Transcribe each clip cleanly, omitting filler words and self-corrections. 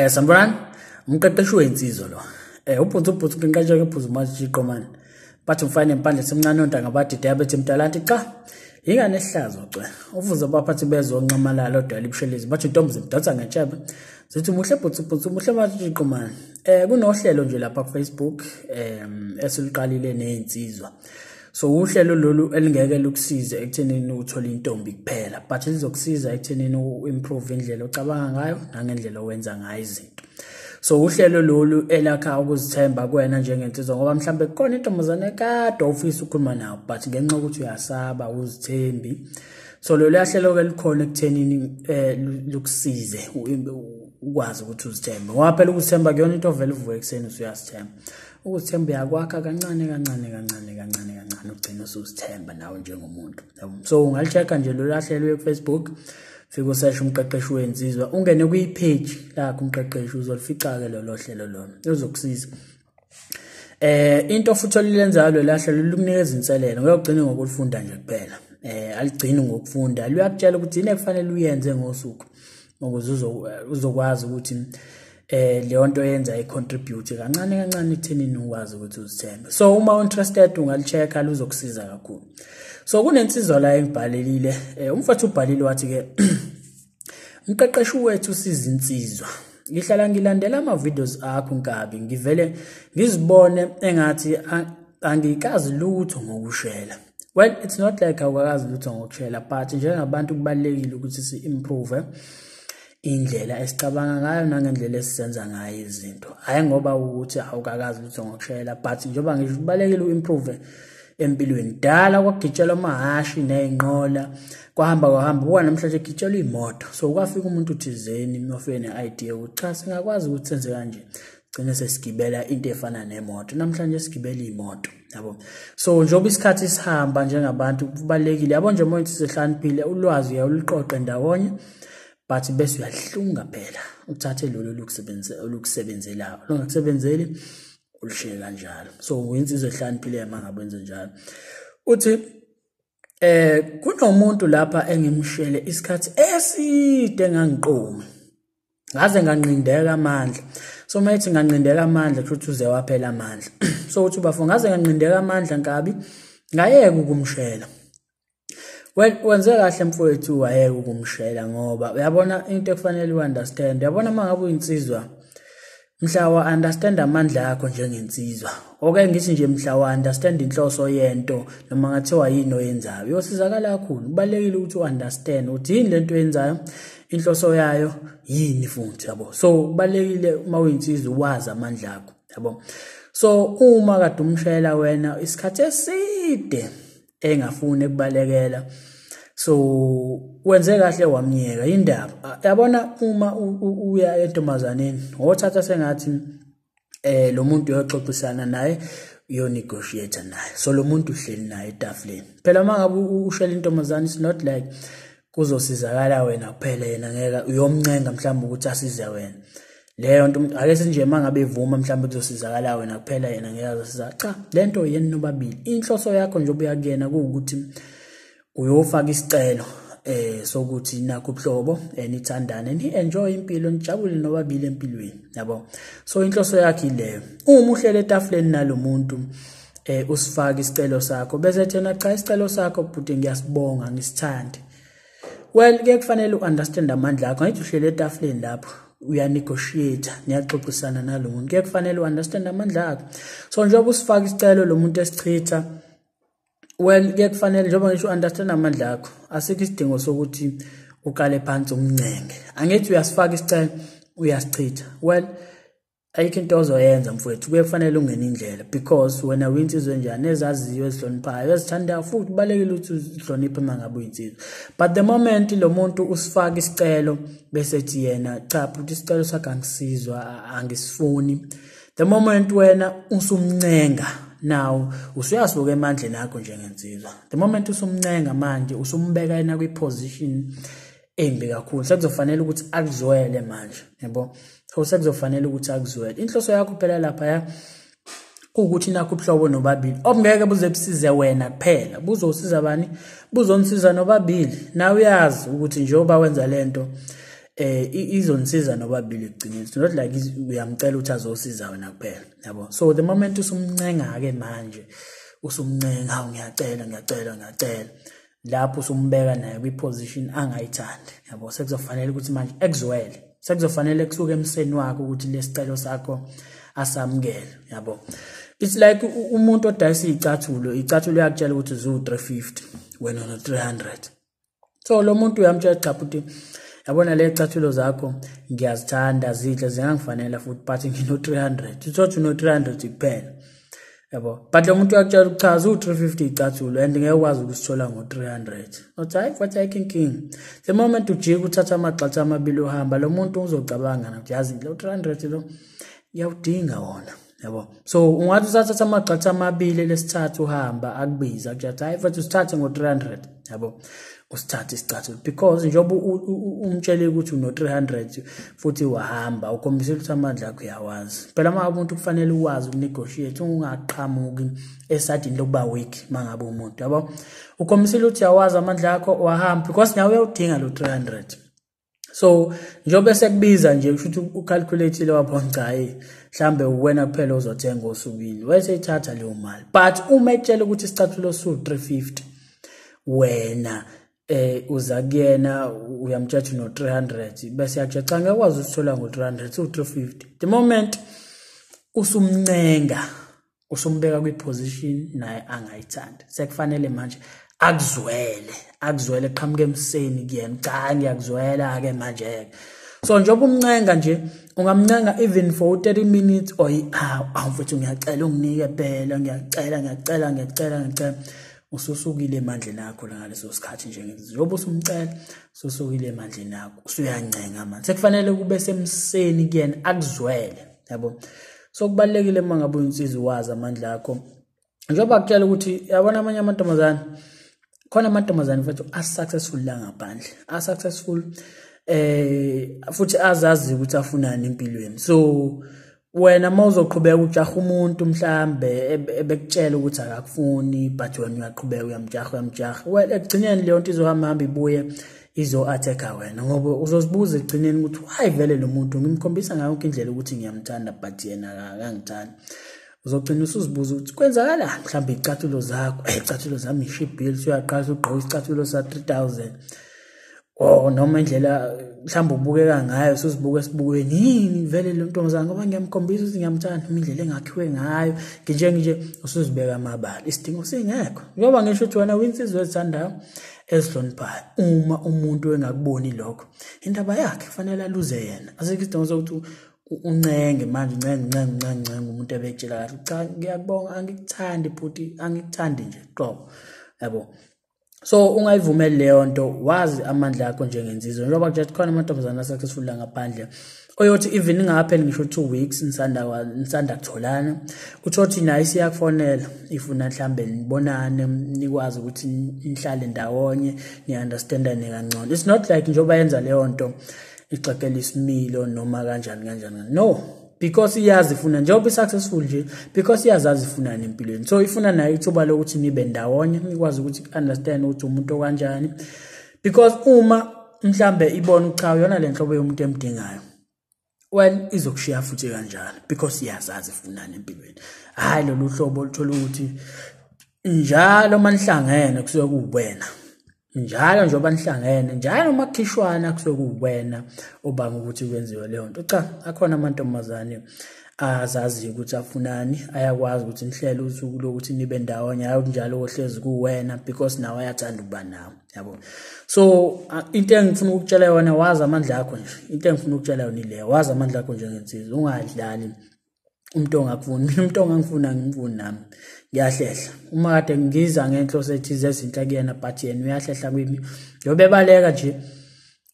Sanibonani, umqeqeshi wensizwa lo. Ubhutsu ubhutsu nginqatsha ngephuzu manje manje. Bathi umfana empandle semncane ontanga badide abethi mtalanti cha. Ingane ehlazo cwe. Uvuze abaphathi bezonxamalala odwa ibushelezi bathi intombi zimdonsa ngentshebe. Zithi muhle bhutsu bhutsu muhle manje manje. Kunohlelo nje lapha ku Facebook esiluqalile nezinsizwa. So uhlelo lolu elingeke lukusize ekuthenini uthole intombi kuphela, but lizokusiza ekuthenini uimprove indlela ocabanga ngayo nangendlela owenza ngayo izinto. So uhlelo lolu elakha ukuzithemba kuwena njengensizwa, ngoba mhlambe kukhona intombazane kade ufisa ukukhuluma nayo but ngenxa yokuthi uyasaba uzithembi. So lolu hlelo ke likhona ekuthenini lukusize ukwazi ukuthi uzithembe, ngoba phela ukuzithemba kuyona into ovela uvuke ekuseni usuyazithemba. Ukuzithemba uyakwakha kancane kancane kancane kancane kancane ugcine usuzithemba nawe njengomuntu. So ungalichecka nje lolu hlelo ku-Facebook, fika useshe umqeqeshi wensizwa, ungene kwi-page lakho umqeqeshi, uzolifica-ke lolo hlelo lona, luzokusiza. Into futhi olilenzayo lolu hlelo lukunikeza inselelo, ngeke ugcine ngokulifunda nje kuphela. Aligcini ngokufunda, luyakutshela ukuthi yini ekufanele uyenze ngosuku ukuze uzokwazi ukuthi leyo nto yenza i-contribute kancane kancane ekuthenini ukwazi ukuthi uzithembe. So uma interested ungalichecka, luzokusiza kakhulu. So kunensizwa la engibhalelile, umfowethu ubhalile wathi ke umqeqeshi wethu usiza insizwa. Ngihlala ngilandela ama videos akho nkabi, ngivele ngizibone engathi angikazi lutho ngokushela. Well, it's not like awukazi lutho ngokushela, but njengabantu kubalekile ukuthi si-improve indlela esicabanga ngayo nangendlela esisenza ngayo izinto. Hayi ngoba ukuthi awukakazi lutho ngokushela, but njengoba ngisho kubalekile uimprove empilweni. Dala kwagitshelwa amahhashi nezinqola, kwahamba kwahamba buka namhlanje gitshelwa imoto. So kwafika umuntu thizeni ofike ne-idea ukuthi cha singakwazi ukuthi senze kanje, gcine sesigibela into efana nemoto. Namhlanje sigibela imoto, yabo. So njengoba isikhathi sihamba njengabantu kubalekile, yabo nje uma sihlaniphile ulwazi uyawuliqoqa ndawonye, but bese uyahlunga phela uthathe lolu olukusebenzelayo, olungakusebenzeli ulishiye kanjalo. So insizwa ehlaniphile uma ngabe wenze njalo. Uthi kunomuntu lapha engimshele isikhathi eside engangiqomi, ngaze nganqindeka amandla. So mayethi nganqindeka amandla futhi uze waphela amandla. So uthi bafo ngaze nganqindeka amandla nkabi, ngayeka ukumshela. Well, wenze kahle mfowethu wayeka ukumshela, ngoba uyabona into ekufanele u-understand. Uyabona uma ngabe uyinsizwa, mhla wa-understand amandla akho njengensizwa, oke ngithi nje mhla wa-understand inhloso yento noma ngathiwa yini oyenzayo, uyosizakala kakhulu. Kubalulekile ukuthi u-understand ukuthi yini lento oyenzayo, inhloso yayo yini futhi, yabo. So kubalulekile uma uyinsizwa uwazi amandla akho, yabo. So uma kade umshela wena isikhathi eside engafuni ukubalekela, so wenze kahle wamnyeka indaba. Yabona uma uya entombazaneni othatha sengathi lo muntu uyoxoxisana naye, uyonegotiate naye. So lo muntu uhleli naye etafuleni. Phela uma ngabe ushela intombazane, it's not like kuzosizakala wena kuphela, yena ngeke uyomncenga mhlawumbe ukuthi asize wena. Leyo nto ake sinje uma ngabe ivuma mhlawumbe kuzosizakala wena kuphela, yena ngeke azosiza. Cha, lento yeni nobabili. Inhloso yakho nje obuya kuyena kuwukuthi uyofaka isicelo sokuthi nakho ubuhlobo, nithandane, ni-enjoy impilo, nijabule nobabili empilweni, yabo. So inhloso yakhe ileyo. Uma uhlele etafuleni nalomuntu usifaka isicelo sakho, bese thena cha isicelo sakho bhuti ngiyasibonga ngisithande. Well, ke kufanele uunderstand amandla akho. Ngithi uhlele etafuleni lapho uyanegotiate, niyaxoxisana nalo muntu, ke kufanele uunderstand amandla akho. So njengoba usifaka isicelo lo muntu esichitha, well, ke kufanele njengoba ngisho understand amandla akho, asikho isidingo sokuthi uqale phansi umncenge. Angithi uyasifaka isicelo uyasichitha. Well, ayikho into ozoyenza mfowethu, kuye kufanele ungene indlela, because wena uyinsizwa enjani ezaziyo, ezihloniphayo, ezithandayo, futhi kubalekile ukuthi uzihloniphe uma ngabe uyinsizwa. But the moment lo muntu usifaka isicelo bese ethi yena cha futhi isicelo sakhe angisizwa, angisifuni, the moment wena usumncenga now usuyasuka emandleni akho njengensizwa. The moment usumncenga manje usumbeka yena kwi-position embi kakhulu, sekuzofanele ukuthi akuzwele manje, yabo. So sekuzofanele ukuthi akuzwele. Inhloso yakho phela lapha kuwukuthi nakho ubuhlobo nobabili obungeke buze busize wena kuphela, buzosiza bani? Buzonisiza nobabili. Nawe uyazi ukuthi njengoba wenza lento Izonisiza nobabili ekugcineni. It's not like uyamcela ukuthi azosiza wena kuphela, yabo. So the moment usumncenga ke manje, usumncenga, hawu ngiyacela ngiyacela ngiyacela, lapho usumbeka naye kwi-position angayithandi, yabo. Sekuzofanele ukuthi manje ekuzwele, sekuzofanele kusuke emseni wakho ukuthi lesicelo sakho asamukele, yabo. It's like umuntu odayisa icathulo, icathulo uyakutshela ukuthi zu 350, wena uno 300. So lo muntu uyamtshela, cha futhi yabona le icathulo zakho ngiyazithanda, zinhle, zingangifanela futhi, but ngino 300. Uthothi uno 300 kuphela, yabo. But lo muntu uyakutshela ukuthi cha, zu 350 icathulo and ngeke ukwazi ukusithola ngo 300. Uthi hayi futhi ayikho inkinga. The moment ujika uthatha amagxathu amabili uhamba, lo muntu uzocabanga nakuthi yazi lo 300 lo ngiyawudinga wona, yabo. So ungathi usathatha amagxathu amabili lesithathu uhamba, akubiza akuthi hayi futhi usithathe ngo 300, yabo. Usithathe isicathulo because njengoba umtshele ukuthi uno 300 futhi wahamba, ukhombisa ukuthi amandla akho uyawazi. Phela uma umuntu kufanele ukwazi ukunegotiate, ungaqhamuki esadini lokuba weak mangabe umuntu, yabo. Ukhombisile ukuthi uyawazi amandla akho, wahamba because nawe uyawudinga lo 300. So njengoba sekubiza nje, kusho ukuthi ucalculate wabona cha, hey mhlambe wena kuphela ozothenga osukwini, wese ithatha leyo mali. But uma ekutshela ukuthi isicathulo su 350, wena uza kuyena uyamtshela no 300, bese yakutshela cha ngeke usithola ngo 300, u 350. The moment usumncenga, usumbeka kwiposition naye angayithandi. Sekufanele manje akuzwele, akuzwele, qhamuke emseni kuyena, cha ngiyakuzwela ke manje. So njengoba umncenga nje, ungamncenga even for 30 minutes or i-hour, awu mfethu ngiyacela unginike phela, ngiyacela ngiyacela ngiyacela ngiyacela, ususukile emandleni akho la ngaleso sikhathi. Nje njengoba usumcela, ususukile emandleni akho, usuyancenga manje, sekufanele kube semseni kuyena akuzwele, yabo. So kubalekile uma ngabe uyinsizwa wazi amandla akho. Njengoba kutshela ukuthi yabona amanye amantombazane, khona amantombazane mfethu a-successful la ngaphandle, a-successful futhi azazi ukuthi afunani empilweni. So wena mawuzoqhubeka ujaha umuntu mhlambe ebekutshela ukuthi akakufuni, but wena uyaqhubeka uyamjaha uyamjaha, well ekugcineni leyo nto izohamba hamba ibuye izo-attack-a wena, ngoba uzozibuza ekugcineni ukuthi why vele lo muntu ngimkhombisa ngayo yonke indlela ukuthi ngiyamthanda, but yena akangithandi. Uzogcina usuzibuza ukuthi kwenzakalani, mhlawumbe iy'cathulo zakho, iy'cathulo zami ishibhile, usuyaqala ugqoka isicathulo sa-3000, or noma indlela mhlawumbe ubukeka ngayo, usuzibuka esibukweni, yini vele le ntombazane ngoba ngiyamkhombisa ukuthi ngiyamthanda, noma indlela engakhiwe ngayo nginje nje, usuzibeka amabala isidingo singekho. Njengoba ngisho ukuthi wena uyinsizwa ezithandayo, ezihloniphayo, uma umuntu engakuboni lokho, indaba yakhe, kufanele aluze yena. Asikho isidingo sokuthi uncenge manje, uncenge uncenge uncenge uncenge umuntu ebekutshela kahle, cha ngiyakubonga, angikuthandi bhuti, angikuthandi nje qobo, yabo. So ungayivumeli leyo nto, wazi amandla akho njengensizwa. Njengoba nje khona amantombazane a-successful la ngaphandle, oyothi even ingapheli ngisho 2 weeks nisanda kutholana, uthothi naye isiyakufonela ifuna mhlambe nibonane, nikwazi ukuthi nihlale ndawonye, ni-understandane kangcono. It's not like njengoba yenza leyo nto ixoxela isimilo noma kanjani kanjani, no, because iyazi ifuna, njengoba i-successful nje, because iyazazi ifunani empilweni. So ifuna nayo ithuba lokuthi nibe ndawonye, nikwazi ukuthi understand ukuthi umuntu okanjani, because uma mhlambe ibona cha yona le nhlobo yomuntu emdingayo, well izokushiya futhi kanjalo, because iyazazi ifunani empilweni. Hhayi lolu hlobo oluthola ukuthi njalo manihlangene kusuke kuwena, njalo njengoba nihlangene, njalo uma kukhishwana kusuke kuwena obanga ukuthi kwenziwe leyo nto. Cha, akhona amantombazane azaziyo ukuthi afunani, ayakwazi ukuthi nihlele usuku lokuthi nibe ndawonye, hayi kunjalo kohlezi kuwena, because nawe ayathanda ukuba nawe, yabo. So into engifuna ukukutshela yona, wazi amandla akho nje. Into engifuna ukukutshela yona ile, wazi amandla akho njengensizwa, ungadlali umuntu ongakufuni. Mina umuntu ongangifuni angimfuni nami, ngiyahlehla. Uma kade ngiza ngenhloso ethize ezinhle kuyena, but yena uyahlehla kimi njengoba ebaleka nje,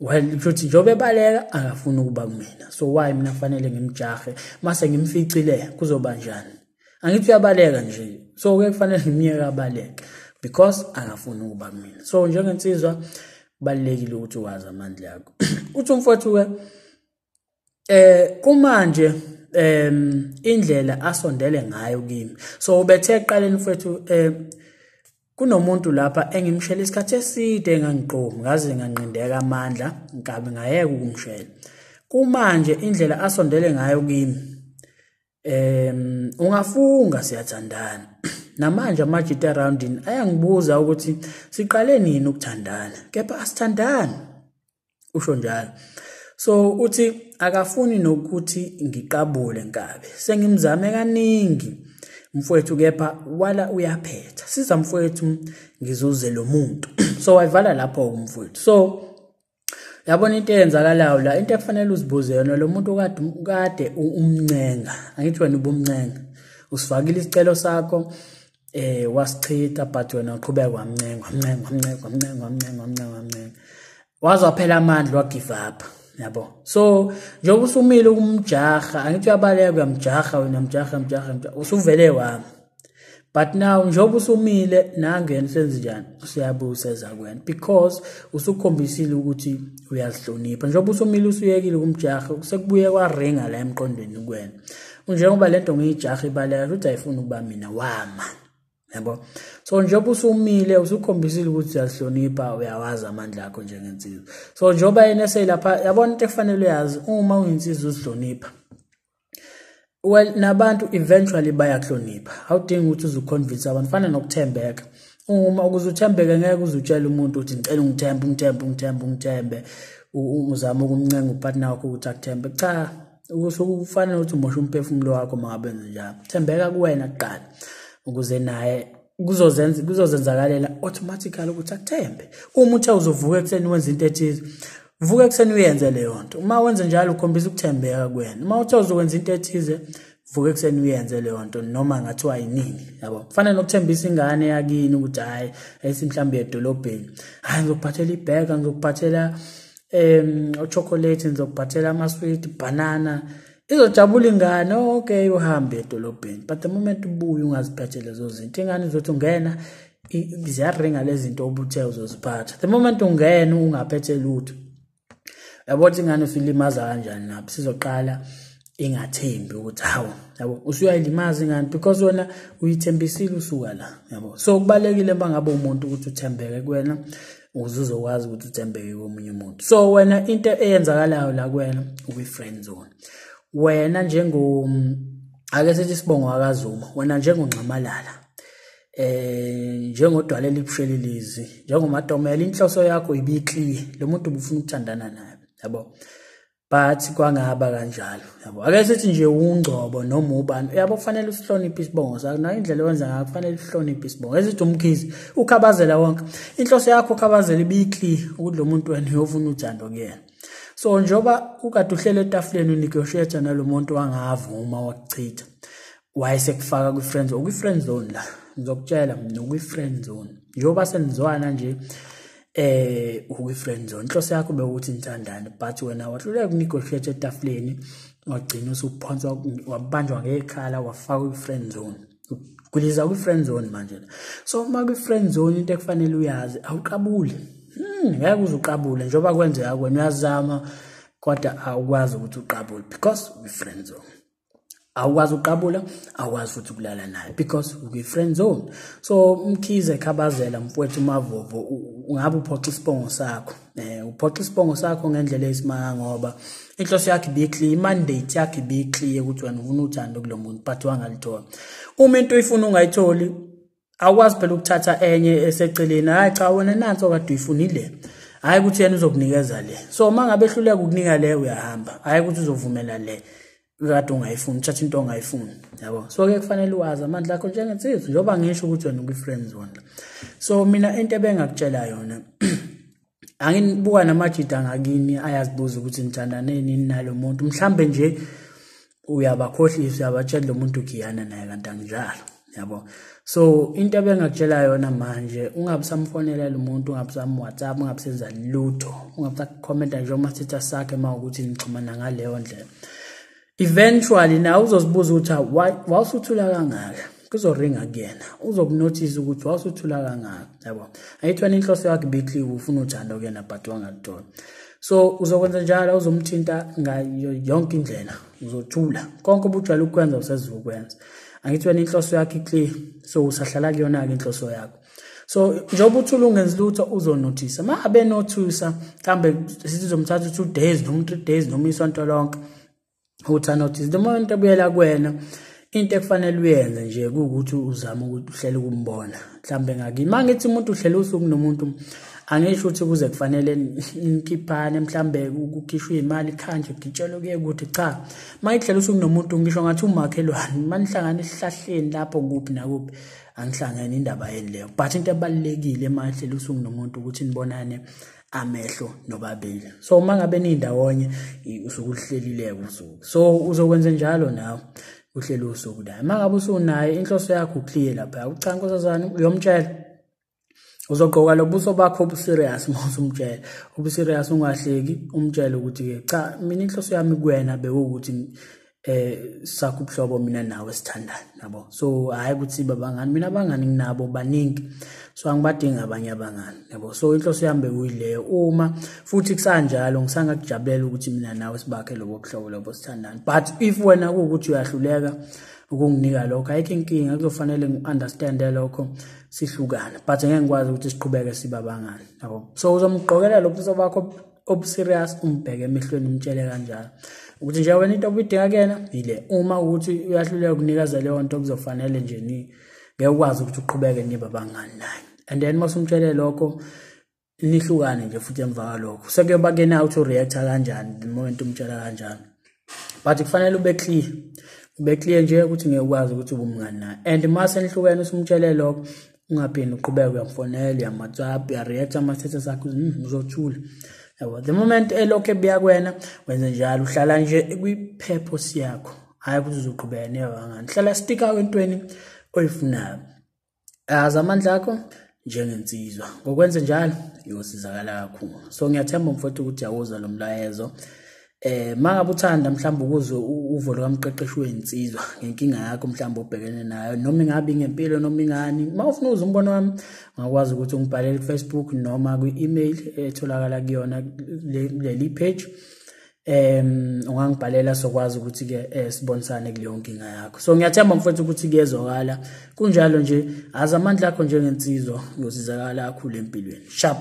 well futhi njengoba ebaleka akafuni ukuba kumina, so why mina kufanele ngimjahe? Mase ngimficile kuzoba njani? Angithi uyabaleka nje, so ke kufanele ngimyeke abaleke because akafuni ukuba kumina. So njengensizwa kubalulekile ukuthi wazi amandla akho. Uthi umfowethu ke kumanje indlela asondele ngayo kimi, so ubethe eqaleni mfowethu Kunomuntu lapha engimshela isikhathi eside engangiqomi, ngaze nganqindeka amandla, nkabi ngayeka ukumshela. Kumanje indlela asondele ngayo kimi, ungafunga siyathandana. Namanje amajita aroundini ayangibuza ukuthi siqale nini ukuthandana, kepha asithandani, usho njalo. So uthi akafuni nokuthi ngiqabule nkabe, sengimzame kaningi mfowethu kepha wala uyaphetha. Siza mfowethu ngizuze lo muntu. So wayivala lapho umfowethu. So yabona into eyenzakalayo la, into ekufanele uzibuze yona, lo muntu kade umncenga, angithi wena ubumncenga, usifakile isicelo sakho, wasichitha, but wena uqhubeka wamncenga wamncenga wamncenga wamncenga wamncenga wamncenga wamncenga, waze waphela amandla, wa-give up, yabo. So njengoba usumile ukumjaha, angithi uyabaleka uyamjaha wena, mjaha mjaha mjaha, usuvele wami. But now njengoba usumile nangena senze njani, usiyabusa ezakwena, because usukhombisile ukuthi uyazihlonipha. Njengoba usumile usuyekile ukumjaha, sekubuye kwaringa la emqondweni kuwena, njengoba lento ngiyijaha ibaleka futhi ayifuni ukuba mina, wama, yabo. So njengoba usumile usukhombisile ukuthi uyazihlonipha, uyawazi amandla akho njengensizwa. So njengoba yena eselapha, yabona into ekufanele uyazi, uma uyinsizwa uzihlonipha, well, nabantu eventually bayakuhlonipha. Awudingi ukuthi uzuconvince abantu, fana nokuthembeka. Uma ukuze uthembeke ngeke uzutshela umuntu ukuthi ngicela ungithembe ungithembe ungithembe ungithembe, uzama ukumncenga upartner wakho ukuthi akuthembe. Cha, kufanele ukuthi umoshe umphefumulo wakho uma ngabe wenza njalo. Thembeka kuwena kuqala, ukuze naye kuzozenzakalela automatically ukuthi akuthembe. Uma uthe uzovuka ekuseni wenza into ethize, vuka ekuseni uyenze leyo nto. Uma wenze njalo ukhombisa ukuthembeka kuwena. Uma uthe uzokwenza into ethize, vuka ekuseni uyenze leyo nto, noma ngathiwa yinini, yabo. Kufanele nokuthembisa ingane yakini ukuthi hhayi, ayithi mhlawumbe edolobheni, hhayi ngizokuphathela ibheka, ngizokuphathela uchocolate, ngizokuphathela amaswiti, banana. Izojabula ingane, okay, uhambe edolobheni. But the moment ubuye ungaziphethe lezo zinto, ingane izothi ungena, ziyaringa lezi zinto obuthe uzoziphatha. The moment ungena ungaphethe lutho, yabo ukuthi ingane usilimaza kanjani lapho, sizoqala ingathembi ukuthi hawu, yabo, usuyayilimaza ingane because wena uyithembisile usuka la, yabo. So kubalekile uma ngabe umuntu ukuthi uthembeke kuwena, ukuze uzokwazi ukuthi uthembeke komunye umuntu. So wena into eyenzakalayo la kuwena ukwi-friend zone. Wena njengo, ake sithi isibongo akaZuma, wena njengoNxamalala, njengodwala elibushelelezi, njengoMatomela, inhloso yakho ibiclear, lo muntu ubufuna ukuthandana naye, yabo. But kwangaba kanjalo, yabo. Ake sithi nje ungcobo noma ubani, yabo, kufanele usihloniphe isibongo sakho. Nayo indlela owenza ngayo kufanele uhloniphe isibongo. Esithi uMkhize, ukhabazela wonke. Inhloso yakho ukhabazela ibiclear ukuthi lo muntu wena uyofuna uthando kuyena. So njengoba ukade uhlele etafuleni unegotiate nalo muntu wangavuma wakuchitha, wayesekufaka kwi-friend zone. Ukwi-friend zone la, ngizokutshela mina, ukwi-friend zone. Njengoba senizwana nje, ukwi-friend zone. Inhloso yakho bekuthi nithandane, but wena wahluleka ukunegotiate etafuleni, wagcina usuphonswa, wabanjwa ngekhala, wafakwa kwi-friend zone. Kuliza kwi-friend zone manje. So uma kwi-friend zone into ekufanele uyazi, awuqabuli. Ngeke uze uqabule njengoba kwenzeka kuwena, uyazama kodwa awukwazi ukuthi uqabule because ukwi-friend zone. Awukwazi ukuqabula, awukwazi futhi ukulala naye because ukwi-friend zone. So Mkhize Khabazela mfowethu Mavovo, ungabe uphoxa isibongo sakho. Uphoxa isibongo sakho ngendlela eyisimanga, ngoba inhloso yakhe ibiclear, imandate yakhe ibiclear ukuthi wena ufuna uthando kulo muntu, but wangalithola. Uma into uyifuna ungayitholi, awukwazi phela ukuthatha enye eseceleni. Hayi cha, wena nansi okade uyifunile, hhayi ukuthi yena uzokunikeza le. So uma ngabe ehluleka ukukunika le, uyahamba, hhayi ukuthi uzovumela le kade ungayifuni, uthatha into ongayifuni, yabo. So ke kufanele uwazi amandla akho njengensizwa, njengoba ngisho ukuthi wena ukwi-friend zone. So mina into ebengakutshela yona, angibuka namajida ngakini ayazibuza ukuthi nithandane nini nalo muntu, mhlambe nje uyabakhohlisa, uyabatshela lo muntu ugiyana naye kanti anginjalo, yabo. So into ebengakutshela yona manje, ungabe usamfonela lo muntu, ungabe usam-WhatsApp, ungabe usenza lutho, ungabe usakhomenta nje kuma-status sakhe uma ukuthi nixhumana ngaleyo ndlela. Eventually nawe uzozibuza ukuthi wawusuthula kangaka, kuzoringa kuyena, uzokunotice ukuthi wawusuthula kangaka, yabo. Angithi wena inhloso yakho ibiclear, ufuna uthando kuyena but wangaluthola. So uzokwenza njalo, uzomthinta ngayo yonke indlela, uzothula konke obujwayele ukukwenza usezokwenza. Angithi wena inhloso yakho iclear, so usahlala kuyona-ke inhloso yakho. So njengoba uthula ungenzi lutho uzonothisa. Uma abe nothusa mhlambe sithi uzomthatha 2 days noma 3 days noma isonto lonke uthi anothise. The moment ebuyela kuwena, into ekufanele uyenze nje kuwukuthi uzame ukuthi uhlele ukumbona mhlambe ngakini. Uma ngithi umuntu uhlele usuku nomuntu, angisho ukuthi kuze kufanele nikhiphane mhlambe kukhishwe imali khanje kugitshelwe kuye kuthi cha. Uma ngihlela usuku nomuntu ngisho ngathi umakhelwane, manihlangana esihlahleni lapho kuphi nakuphi, angihlangene indaba yeni leyo. But into ebalulekile uma ngihlela usuku nomuntu ukuthi nibonane amehlo nobabili. So uma ngabe nindawonye usuku uhlelile usuku, so uzokwenza njalo nawe uhlele usuku naye. Uma ngabe usunaye inhloso yakho uclear lapha, ucha nkosazana uyomtshela, uzogqoka lo buso bakho obuserious uma usumtshela, obuserious ungahleki, umtshele ukuthi-ke cha mina inhloso yami kuwena bekuwukuthi sakho ubuhlobo mina nawe sithandane yabo. So hhayi ukuthi babangani, mina abangani nginabo baningi, so angibadingi abanye abangani yabo. So inhloso yami bekuyileyo. Uma futhi kusanjalo ngisangakujabulela ukuthi mina nawe sibakhe lobo buhlobo lobo sithandane, but if wena kuwukuthi uyahluleka ukunginika lokho, ayikho inkinga, kuzofanele ngi-understande lokho sihlukane, but ngeke ngikwazi ukuthi siqhubeke sibe abangani yabo. So uzomgqokela lo buso bakho obuserious, umbheke emehlweni, umtshele kanjalo ukuthi nje wena into obuyidinga kuyena yile. Uma ukuthi uyahluleka ukunikeza leyo nto, kuzofanele nje ngeke ukwazi ukuthi uqhubeke nibe abangani naye. And then mase umtshele lokho nihlukane nje futhi emva kwalokho sekuyoba kena ukuthi ureacta kanjani the moment umtshela kanjalo. But kufanele ube clear, ube clear nje ukuthi ngeke ukwazi ukuthi ube umngani naye. And mase nihlukene usumtshele lokho, ungaphindi uqhubeke uyamfonela, uyam-WhatsApp, uyareacta ama-status akho, uzothula yabo. The moment elokhu ebuya kuwena wenze njalo, uhlala nje kwi-purpose yakho, hhayi ukuthi uzoqhubeka nibe abangani. Hlala sticka entweni oyifunayo, azi amandla akho njengensizwa. Ngokwenze njalo uyosizakala kakhulu. So ngiyathemba mfowethu ukuthi uyawuzwa lo mlayezo. Uma ngabe uthanda mhlawumbe ukuzwe uvo lukamqeqeshi wensizwa ngenkinga yakho mhlawumbe obhekene nayo, noma ingabe ingempilo noma ingani, uma ufuna ukuzwa umbono wami ungakwazi ukuthi ungibhalele ku-Facebook noma kwi-email etholakala kuyona leli page. Ungangibhalela sokwazi ukuthi-ke sibonisane kuleyo nkinga yakho. So ngiyathemba mfowethu ukuthi kuyezwakala. Kunjalo nje, azi amandla akho njengensizwa, uyosizakala kakhulu empilweni. Sharp.